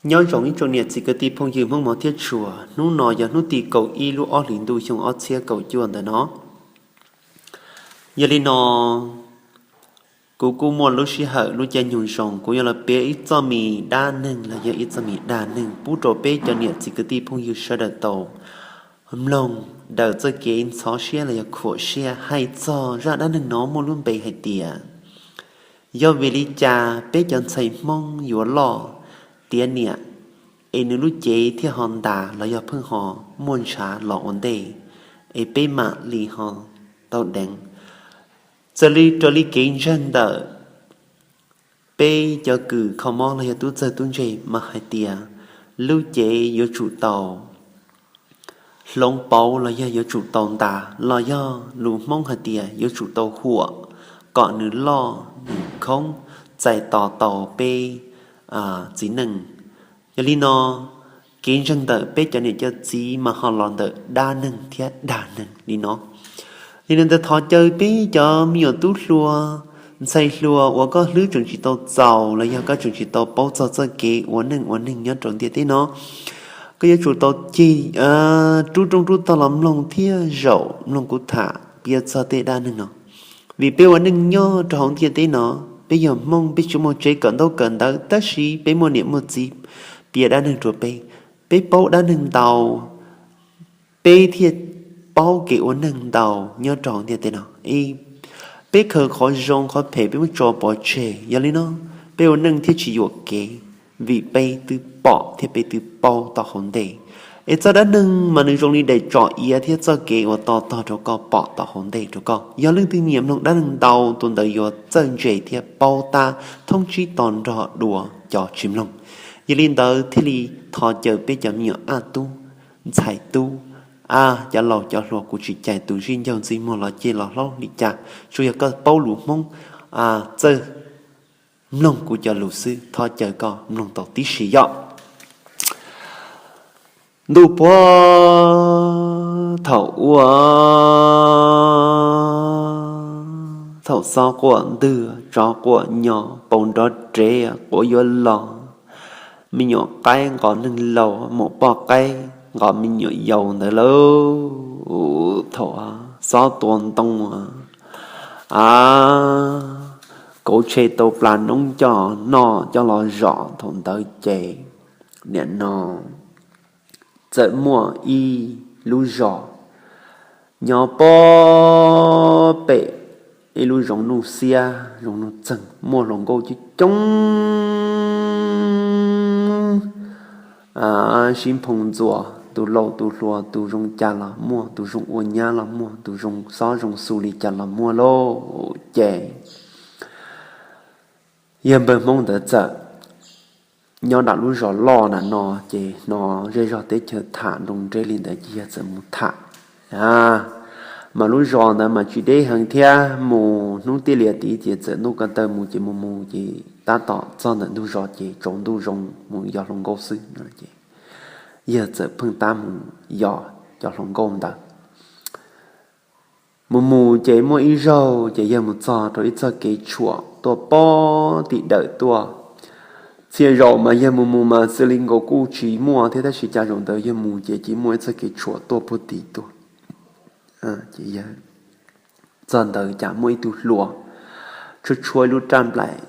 Nyob zoo ib tsoom niam txiv kwv tij phooj ywg Hmoob mos thiab tshua, hnub no yog hnub tim kaum ib lub ob hlis ntuj xyoo ob txhiab kaum cuaj ntawm no. Yog li no, kuv kuj muaj lub sij hawm lub caij nyoog zoo kuv yuav los piav ib txoj me dab neeg los yog ib txoj me dag neeg pub rau peb cov niam txiv kwv tij phooj ywg sawv daws tau mloog daws txoj kev ntxhov siab los yog khuam siab hais txog zaj dab neeg no muaj lub npe hais tias yog vim li cas peb cov ntxhais Hmoob yuav loj tiav niam es nws lub cev thiaj ho ntas los yog pheej ho muaj ntshav los ua ntej es peb mam li ho tau deev. Txawm li raws li kev ntseeg ntawm peb cov kws kho mob los yog tub txawg tub ntse mas hais tias lub cev yuav tsum tau hloov pauv los yog yuav tsum tau ntas los yog lus Hmoob hais tias yuav tsum tau huam kom nws loj nws khoob txais tos tau peb txiv neej. Yog li no, kev ntseeg ntawm peb cov niam cov txiv mas ho los ntawm dab neeg thiab dag neeg li no. Li no ntawd thov caw peb cov me nyuam tub hluas ntxhais hluas uas koj hlwb tseem tsis tau txaus los yog koj tseem tsis tau paub txog txoj kev ua neej ua neeg nyob rau ntiaj teb no, koj yuav tsum tau ceg rub rooj rub tog los mloog thiab zaum mloog kuv tham piav txog tej dab neeg no. Vim peb ua neej nyob rau hauv ntiaj teb no, peb yog Hmoob peb tsis muaj tsev kawm ntaub kawm ntawv tab sis peb muaj niam muaj txiv piav dab neeg rau peb, peb paub dab neeg ntau, peb thiaj paub kev ua neeg ntau nyob rau hauv ntiaj teb no. Peb khaws qhov zoo qhov phem peb muab tso pov tseg, yog li no peb ua neej thiaj tsis yuam kev, vim peb twb pom thiab peb twb paub tau hauv ntej. Es txoj dab neeg mas nws zoo li daim tsom iav thiab txoj kev uas to tog rau koj pom tau hauv ntej rau koj. Yog leej twg nyiam mloog dab neeg ntau, tus ntawd yuav txawj ntse thiab paub tab thoob tsib to nrog dua cov tsis mloog. Yog li ntawd thiaj li thov caw peb cov me nyuam ab tub, ntxhais tub, a cov laus cov hluas, kuv tsis cais tus zij ncaug ntxwg muag los cej los hlob li cas, tsuas yog koj paub lus Hmoob, txawj mloog kuv cov lus xwb, thov caw koj mloog tau tib si yom. Ntuj puag thaum ub, thaum xob quaj ntwg tsov quaj nyo, paus nrov rev quav yuav los, me nyuam qaib nqos neeg laus, muam poj qaib nqos me nyuam yaus ntawd lauj. Thaum xob tua ntoo, a, kauv tshe tau plas noob coj noj coj los zom thaum ntawd ces nim no txawm muaj ib lub zos nyob pob pem ib lub zoov nuj xiab zoov nuj txeeg, muaj hluas nkauj coob coob sib nphoo ntxuas, tus laus tus hluas, tus zoo cas los muaj, tus zoo ua nyab los muaj, tus zoo xob zoo xu li cas los muaj lauj. Ces yawg npawg Hmoob ntawd txawm nyob nram lub zos loj nram no, ces hnov zej zog teb chaws tham nroo nreb li ntawd ces yawg txawm mus tham. Mas lub zos ntawd mas tsis deb heev thiab, mus hnub tiaj lias tid ces txawm ntuj ko taw mus ces mus mus ces tab tom txog ntawm ntug zos ces tsaus ntuj zoo mus yos hluas nkauj xwb. Yawg txawm pheej tab mus yos cov hluas nkauj ntawd. Mus mus ces muaj ib zaug ces yawg mus txog rau ib txoj kev tshuam tuaj pob tim dawm tuaj. Txhia zaum mas yawg mus mus mas xws li nkaus kuj tsis muaj thiab, tab sis cas zaum ntawd yawg mus ces cia muaj ib txoj kev tshuam tuaj puag tim tuaj. Ces yawg txog ntawd cas muaj ib tug hluas tshuab tshuab ib lub raj nplaim,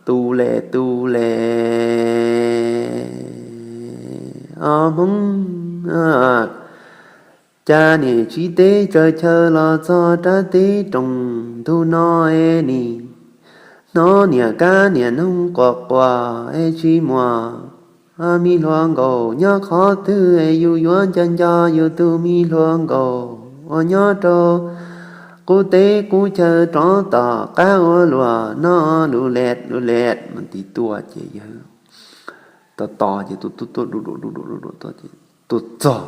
tu le tu le, o Hmoob, cas niam tsis teb tsaws chaw los txog rab teb roos ntu no es nim hnov niam kab niam noog quas quas es tsis muaj me hluas nkaus nyob qhov twg es yus yuav nco nco yus tus me hluas nkaus uas nyob rau qub teb qub chaw rov tom qab ua luam no lus lem lus lem. Mas tiv tuaj ces yawg tos tos ces tus tub tuaj du du du du du tuaj ces tuaj txog.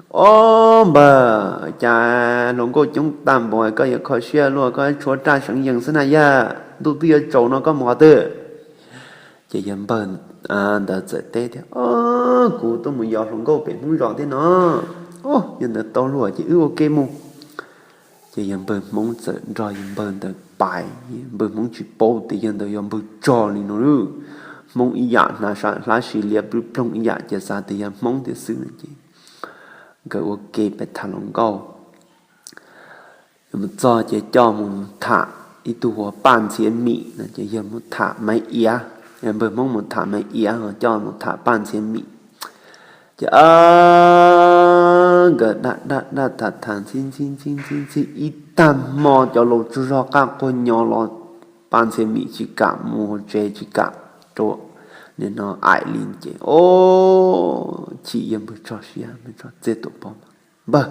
O npawg, cas hluas nkauj coob tag npaum koj yuav kho siab luaj, koj tshuav raj seev yees xwb na yawg, ntuj twb yuav tsaus no koj mus qhov twg? Ces yawg npawg ntawd txawm teb tias, o, kuv tuaj mus yos hluas nkauj pem Hmoob zos thiab no. O, yawg ntawd tau luag ces wb ua ke mus. Ces yawg npawg Hmoob txawm nrog yawg npawg ntawd pais, npawg Hmoob tsis paub tias yawg ntawd yog npawg tsog li no lawm. Hmoob ib yam, hnav hlab si liab ploog ib yam, ces xav tias yog Hmoob tiag xwb no ces nkawd ua ke pais tham hluas nkauj. Mus txog ces coj mus tham ib tug hu ua Paj Ntxhiav Mim no ces yog mus tham Maiv Iav, npawg Hmoob mus tham Maiv Iav, coj mus tham Paj Ntxhiav Mim. Ces nkawd daj daj daj tham tham ntxhi ntxhi ntxhi ntxhi ib tag hmo, cov laus tsaug zog qaj quag nyo los, Paj Ntxhiav Mim tsis kam mus tsev, tsis kam rau nim no aim li ces, o, chim, yawg npawg tso siab, npawg tso txiaj tuam phom, npawg,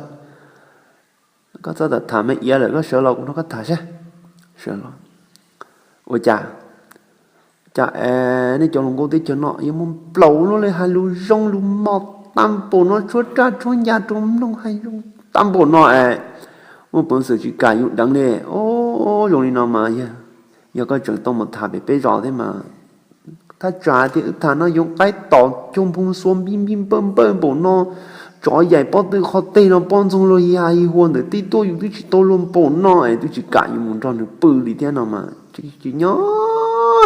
koj txhob tham Maiv Iav lawm, koj sawv los kuv nrog koj tham saib. Sawv los, ua cas, cas es nej cov hluas nkauj teb chaws no yuav muaj nplaum lub li hais lus zoo lus mos tag npaum no, tshuab raj tshuab ncas rau mloog hais zoo tag npaum no es muaj peev xwm tsis kam yus deev li. O, zoo li no mas yog koj tseem tau mus tham pem peb zos thiab mas thaj tsam tias wb tham no yuav qaib tom cuag nphoo xua npij npij npawj npawj npaum no, tsov yaim pob tw qhov teg no, pob ntxoog luag ya i hua ntawm teb tuaj, yus twb tsis tau luag npaum no es twb tsis kam yus mus nrog nws pw li thiab no mas, tsis nyob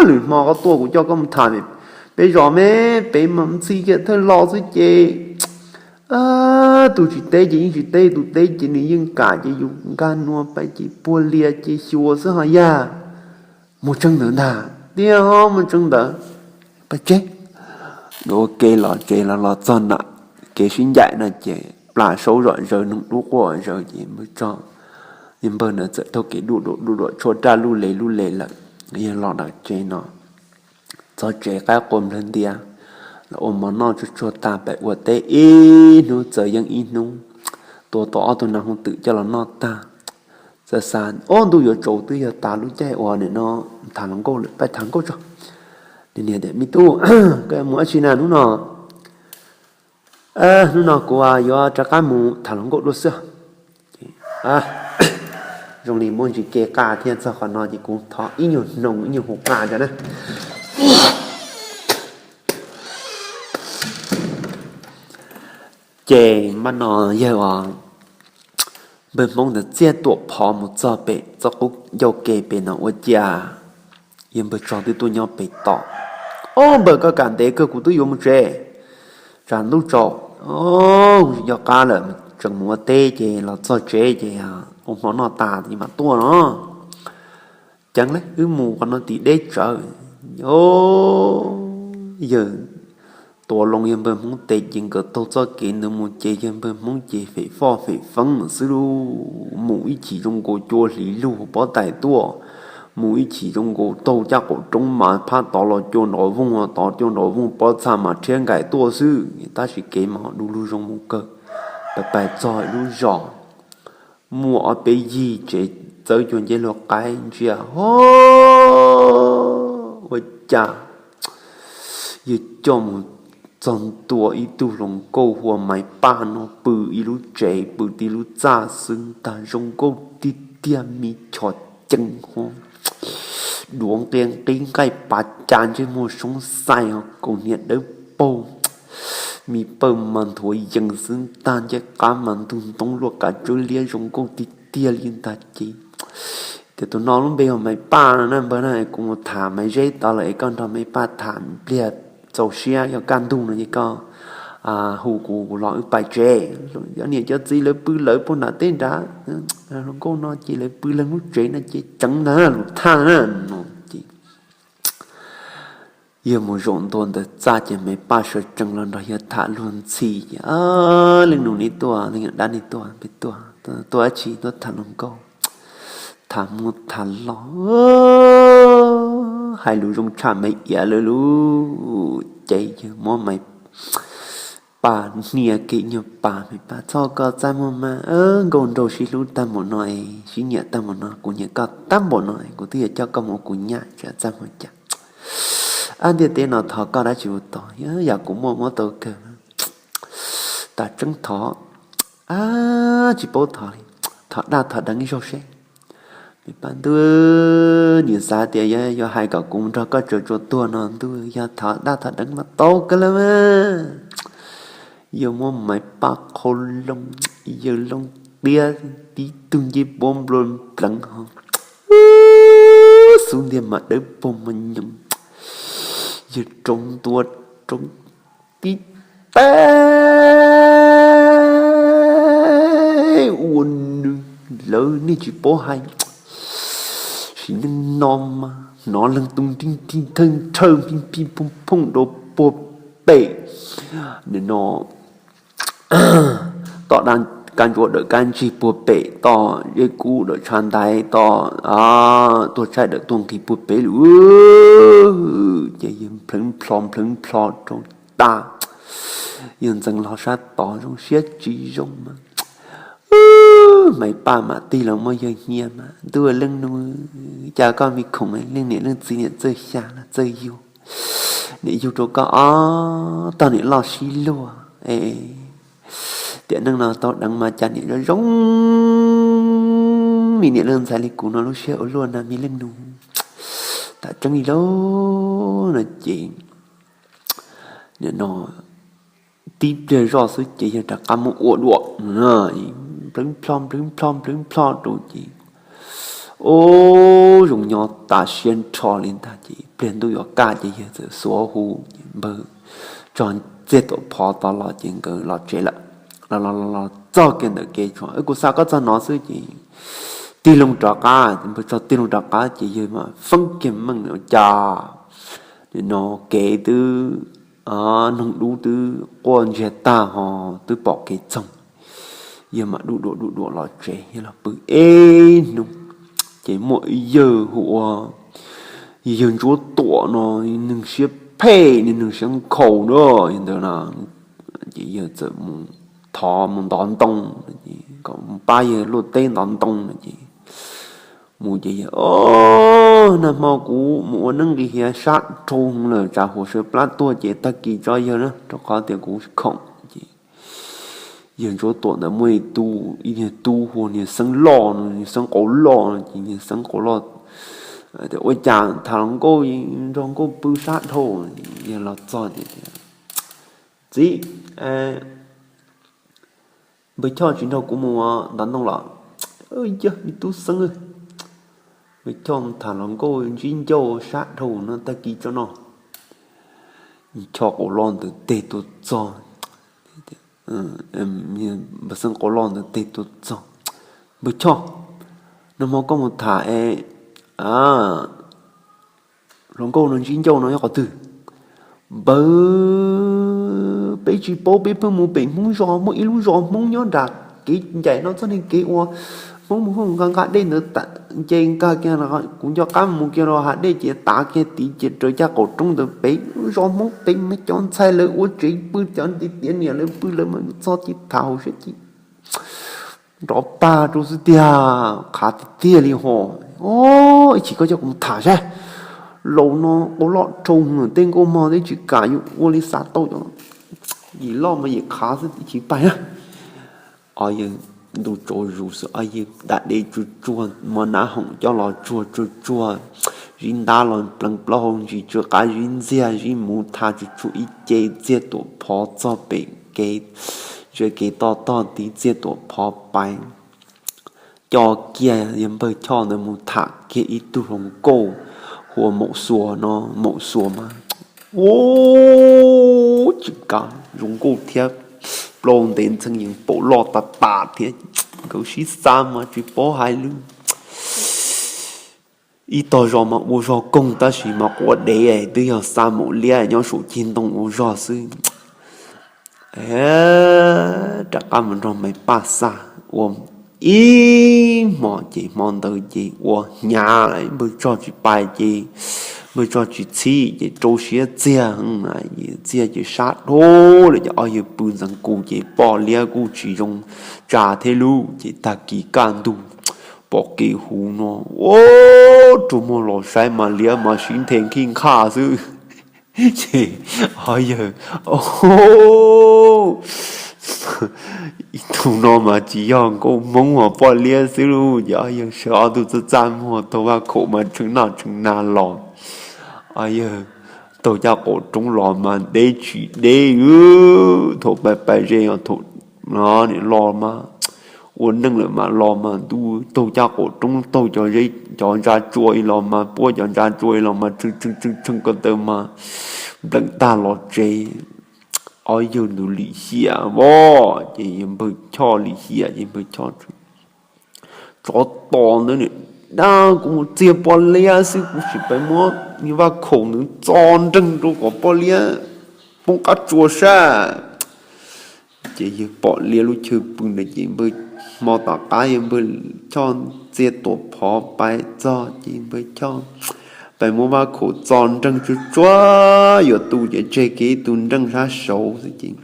lwm hmo koj tuaj kuv coj koj mus tham peb zos me, peb mas ntxhi kiag thawj los xwb ces tus tsis teb ces yeej tsis teb, tus teb ces nws yeej kam ces yus nkag nua pais ces puag lias ces xyuas xwb ho yag. Mus tseeb ntawd ntag, tiag ho mus tseeb ntawd. Pais tsev. Ua ke los tsev los los txog nram kev sib ncaim no ces plam saub zom zaws, noog dub quaj zawv ces npawg tso, npawg ntawd txawm taug kev duj duam duj duam tshuab raj luj le luj le lawm. Yog los nram tsev no, txog tsev qaib qua nplawg ntias, los ua mov noj tsuag tsuag tag pais ua teb ib hnub txawm yeeb ib hnub, tua tau ob tug nas hooj twm coj los noj tag, txawm xav, o, ntuj yuav tsaus twb yog tas lub caij uas nim no tham hluas nkauj lawm, pais tham nkauj tso. Niam tias, me tub, koj yuav mus dab tsi na hnub no? Hnub no kuv yuav rov qab mus tham hluas nkauj dua xwb. Zoo li muaj ntsis kev qaj thiab, txog qhov no ces kuv thov ib nyuag hnoos ib nyuag hu qaj tso na. Ces npaj no yawg uas npawg Hmoob ntawd txiaj tuam phov mus txog pem txoj qub ncauj ke pem no ua cas yawg npawg Tso twb tuaj nyob pem tod. Ob npawg, koj kam ntev kawg, kuv twb yuav mus tsev, tsam ntuj tsaus. Kuv tsis nco qab lawm, tseem mus ua teb ces los txog tsev ces ua hmo noj tas mam tuaj no. Ceev, wb mus qhov no tim deb tsawv. Yawg tuav loo yawg npawg Hmoob tes ces nkawd taug txoj kev ntawd mus ces yawg npawg Hmoob ces fem foj fem feeb xwb lauj. Mus ib chim zoo nkaus cua hliv lug pob tais tuaj, mus ib chim zoo nkaus taug caj qaum roob mas phab tod los cua nrov voog, tod cua nrov voog, pob txha mas rhiab nkaim tuaj xwb. Tab sis kev mas du lug zoo mus kawg, pais pais txog lub zos muaj ob peb yig tsev txawb cua nceb luag qaib ntsia ho ua cas yawg coj mus txog ntua ib tug hluas nkauj hu ua Maiv Paj no pw ib lub tsev, pw tib lub txaj xwb ntag, zoo nkauj tiag tiag, me chom ceev ho duav nqia nqib nqaij pav cas, ntsej muag soob xais ho kaus hniav dawb paug, me pawg mas nthuav yees xwb ntag, ncej qab mas ntug ntoob luaj kav tsawb liab, zoo nkauj tiag tiag li ntag ces tias, tus no lub npe hu Maiv Paj no na npawg na, kuv mus tham Maiv Zeb tod lawm es koj nrog Maiv Paj tham pliag txaus siab, yog kaj ntug no ces koj hu kuv, kuv los wb pais tsev. Cov niam cov txiv lawv pw lawv puag nram teb nrad, hluas nkauj no ces lawv pw leeg lub tsev no ces tseev ntag lus thaj na no ces yawg mus zaum ntua ntawm txaj ces Maiv Paj sawv tsees los nrog yawg tham luag ntxhi ces, leej nus neb tuaj, leej dab neb tuaj, tuaj dab tsi? Tuaj tham hluas nkauj. Tham mus tham los hais lus zoo tshaj Maiv Iav lawm lauj. Ces yawg muab Maiv Paj hnia kiag nyuag pas, Maiv Paj, txhob, koj txaj muag mas, nkauj nraug sib hlub tag npaum no es sib nyiam tag npaum no, kuv nyiam koj tag npaum no es kuv twb yuav coj koj mus ua kuv nyab, txaj muag cas. Ab, ntiaj teb no thov koj dab tsi ua tau, yam kuv muaj muab tau kawg. Tas tseeb thov, ab, tsis paub thov li, thov daj thov deev ib zaug seb. Maiv Paj, ntuj, niam xav tias yuav hais kom kuv nrog koj tsaws tsua tuag no ntuj, yog thov daj thov deev mas tau kawg lawm mas. Yawg muab Maiv Paj qhau loo, yawg loo tiab tib tug ncej puab nplua pleev ho xub ntiag mas dawb paug mas nyoos. Roob ntua roob tib teg ua nws lawv nej tsis paub hais. Sim neej no mas hnov leej tub nrig nrig thawj thawj pij pij phooj phooj rau puag pem. Nim no tom kab ntsuab dawm kab ntsig puag pem, tom zeb kub dawm tshav ntaiv, tom tuag tshaib dawm tuag nqhis puag pem lawm. Ces yawg nplhawv nplho nplhawv nplho rau tas, yawg ntxeev hlo sab tod zoo siab tsis zoo mas, Maiv Paj mam tig los muab yawg hnia mas, Ntuj, leej nus, cas koj me khoom leej niam leej txiv niam txawj xya los txawj yug, niam yug rau koj ob tog niam loj sib luag es tiam neej no tau deev mas cas niam zoo zoo li niam leej ntxhais li kuv no lub siab ua luaj na me leej nus. Tam tseeb li lauj no ces nim no tib pliag zoj xwb ces yawg rov qab muab ua dua, nplawv nplho nplawv nplho nplawv nplho rau ces ub zoo nyob tas siab nrho li ntag. Ces pliag ntuj yuav kaj ces yawg txawm xuav hu npawg Tsog Txiaj Tuam Phov tod los ces nkawd los tsev lawm. Los los los txog kiag ntawm kev tshuam, Kuv xa koj txog no xwb. Ces tig loo rov qab, npawg Tsog tig loo rov qab ces yawg mas feeb kiag meej ua cas nim no kev twb noog dub twb quaj ntsiag tag ho twb pom kev txoog. Yawg mam dub duam dub duam los tsev, yawg los pw ib hnub ces muaj ib yawg hu ua yawg Ntsuab Tuam no, neeg siab phem, neeg siab nkhaus na, yawg ntawd na. Ces yawg txawm mus thov mus ntov ntoo, kom pab yawg luaj teb ntov ntoo no ces mus ces yawg, Nag hmo kuv mus ua neeb nqis hiav sab dhau lawm tsam huam saw plab tuag ces tag kis tso yawg na rau qhov tias kuv khoom. Ces yawg Ntsuab Tuam ntawd muaj ib tug, ib niag tub hu ua niag Xeeb Loj no, niag Xeeb Qauv Loj no ces niag Xeeb Qauv Loj tias, Ua cas tham hluas nkauj nrog nkauj pw sab dhau? Yawg los txog ces tias, Txiv, npawg Choj tsis nrog kuv mus ntov ntoo los? Yog me tub Xeeb, npawg Choj tham hluas nkauj ntsib ncauj sab dhau no tag kis tso no. Choj Qauv Loj ntawd tes tuaj txog, npawg Xeeb Qauv Loj ntawd tes tuaj txog, Npawg Choj, nag hmo koj mus tham es hluas nkauj no ntsib ncauj no yog qhov twg? Npawg, peb tsis paub, peb pheej mus pem Hmoob zos, muaj ib lub zos Hmoob nyob nram kev ncaim no txoj niag kev uas Hmoob mus hauj nqa nqa dej ntawd, nce nkag kiag, kuv nco qab mus kiag rau hav dej ces tav kiag tid ces raws caj qaum roob ntawd pem, zos Hmoob pem mas cov ntxhais lawv ua tsev pw, cov nti tiav niam lawv pw, lawv mas txog ces tham hauv siab ces nrov pag rau xwb tiag, qhav tiag tiag li ho. Ib chim koj coj kuv mus tham saib, laus no qau loj rau tej nkauj mog twb tsis kam yuav ua li xav tau, yim loj mas yim qhav xwb, ib chim pais na. Yawg ntu tsaus zus xwb, yawg da dej tsuag tsuag, muab nab hoom coj los tsuag tsuag tsuag, zib ntab los pleev plaub hau ntsis, tsw qab zib ntxiag, zib muv tha tsuag tsuag ib ce, Txiaj Tuam Phov txog pem kev, tsa kev toj tog tid, Txiaj Tuam Phov pais co kiag yawg npawg Choj ntawd mus tham kiag ib tug hluas nkauj hu ua Maum Xuas no. Maum Xuas mas ua tsis kav zoo nkauj thiab, plaub ntev ntxheev yees paum loj tas tas thiab. Nkawd sib xa mas tsis paub hais lus. Ib tog zos mas ua zog koog tab sis mas quav dev, twb yog xa Maum Liab nyob saum ceg ntoo ua zog xwb. Rov qab mus nrog Maiv Paj xa ua ib hmos ces hmo ntawd ces ua hnyav, npawg Tsog tsis pais ces npawg Tsog tsis txhib ces rau siab txiag, txiag ces sab dhau lawm ces ob yawg pw ntxeev kus ces poj liab kuj tsis zoo tsa thiab lub ces tag kis kaj ntug pom kev huv no, ua rua muag los saib mas liab mas sib nthe khij nqhaj xwb. Ces ob yawg, ib tug no mas tsis yog nkauj Hmoob, ho poj liab xwb lauj. Ces ob yawg sawv ob tug txaj txaj muag taug vaj khaum mas tshee noj tshee nag los, ob yawg taug caj qaum roob los mas deb tsis deb, thaum pais pais ze os, thaum no nim los mas ua neej lawm mas los mas ntuj taug caj qaum roob taug cov ntsa tsua los mas puab cov ntsa tsua los mas tshee tshee tshee ko taw mas npleem tag los tsev. Ob yawg ntawd lim hiam os, ces yawg npawg Choj lim hiam ces npawg Choj, tsov tom ntawd nim dab kuv mus txiag poj liab xwb, kuv sim pab muab vaj khaum ntawd txo nreeg rau kom poj liab poob qab tsua sab. Ces yawg pom liab lub chaw pw ntawd ces npawg, hmo tom qab yawg npawg Choj txiag tuam phov pais txog ces npawg Choj pais muab vaj khaum txo nreeg tsuag tsuag yuav tu ces tseg kiag ib tug nreej sab saud xwb ces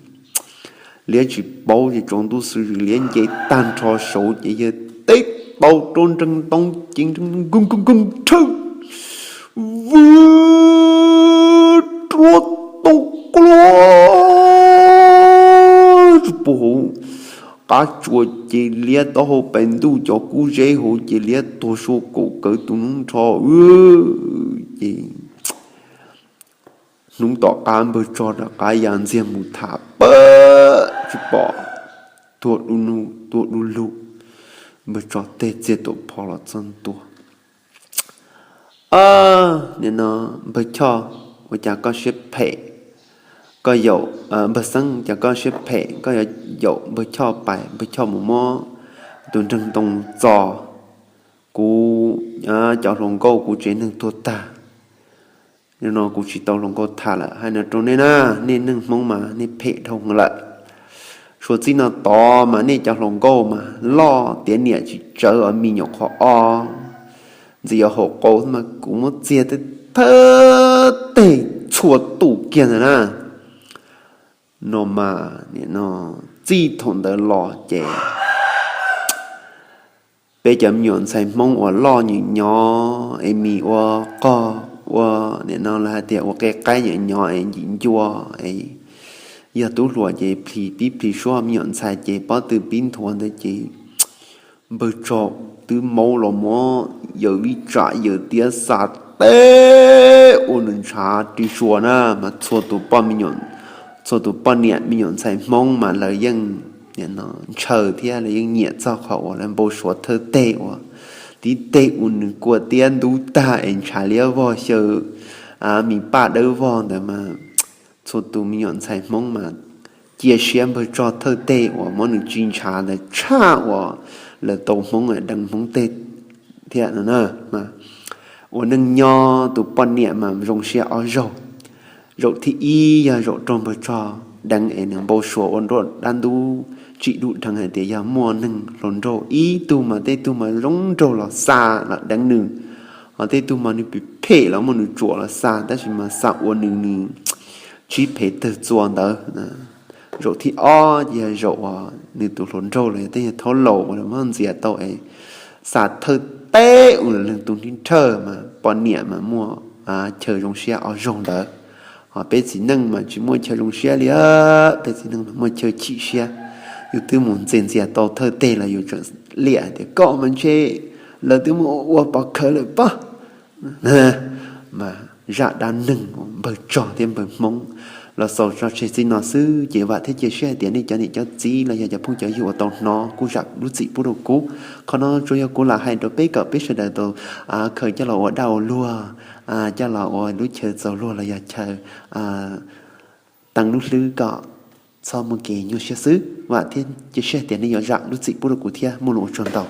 liab tsis paub ces tsaus ntuj xwb liab nce tag nrho saud ces yawg teb tau rau nreeg ntoo ces nreeg nkoog nkoog nkoog thawj vwm ruab tau qlua tsis pub hauv qab tsua ces liab taub hau pes ntuj cov kub zeb hauv ces liab tuag sua kaum kawg tus nub nrho. Ces hnub tom qab npawg Tsog rov qab ya ntxiag mus tham pab tsis pom, tuag du lug, npawg Tsog teg txiag tuam phov los txog ntua. Nim no npawg Choj, ua cas koj siab phem, koj yaum, npawg Xeeb, cas koj siab phem koj yuav yaum npawg Choj pais, npawg Choj mus muab tus nreeg ntoo txo kuv cov hluas nkauj kuv tsev neeg tuag tag. Nim no kuv tsis tau hluas nkauj tham lawm, hais no rau nej na, nej neeg Hmoob mas nej phem dhau lawm. Suav txij no tod mas nej cov hluas nkauj mas loj tiav niam tsis tsawv os, me nyuam qhov ob ntxiv yuav haum qau mas kuv muab txiag thawj teg txhua tus kiag ntawd na. No mas nim no txij thaum ntawd los ces peb cov me nyuam ntxhais Hmoob uas loj nywm nyob es mis ua qog ua nim no lawv hais tias ua qe qaib nywm nyob es ncim ncua es yog tub hluas ces plis pib plis suab, me nyuam ntxhais ces pob tw pib nthuav ntawd ces npawg Tsog twb maub los muab yawm vij tsam yawm tiab xa teb ua nws ntshav ri sua na mas txhua tus poj me nyuam, txhua tus poj niam me nyuam ntxhais Hmoob mas lawv yeej ntshaw thiab lawv yeej nyiam txog qhov uas lawv npau suav thawj teg uas tib teg ua nws kua tiab ntub tag es ntshav liab vog xyaw mis paj dawb vog ntawd mas txhua tus me nyuam ntxhais Hmoob mas cia siab npawg Tsog thawj teg uas muab nws tsis ntshav ntawd tshaj uas lawv tau Hmoob deev Hmoob teg thiab no na. Ua neej nyob tus poj niam mas zoo siab ob zaug. Zaum thib ib yog zaum raug npawg Tsog deev es nws npau suav ua nruab dab ntub tsim dub dheev hais tias yog muaj neeg hluas nraug ib tug mas tej tug mas zoo nraug los xa los deev nws, ho tej tug mas nws phem phem los muaj nws tsuam los xa, tab sis mas xa ua nws nws tsib phev tawg txua ntawd. Zaum thib ob ces yog zaum uas nws tus hluas nraug los yog tej yog thaub laus uas lawv muab ntxias tau es xa thawj teb ua lawv leej tug nrhawj mas poj niam mas muaj chaw zoo siab ob zaug ntawd. Ho peb txiv neej mas tsis muaj chaw zoo siab li, peb txiv neej mas muaj chaw chim siab. Yus twb mus ntxias ntxias tau thawj teg los yus tseem liam tias koj mas ntshe lawv twb muab ua pov khawv lawm pob. Mas zaj dab neeg uas npawg Tsog thiab npawg Hmoob los xaus tso tseg txij no xwb ces vam thiab cia siab hais tias nej cov niam cov txiv los yog cov phooj cov ywg uas tau hnov kuj zam lub txim pub rau kuv. Qhov no tsuas yog kuv lam hais rau peb kom peb sawv daws tau khaws coj los ua dab ua luag, coj los ua lub chaw txaus luag los yog chaw teev lub hlwb kom txhob muaj kev nyuaj siab xwb. Vam thiab cia siab tias nej yuav zam lub txim pub rau kuv thiab muaj lus ua tsaug ntau.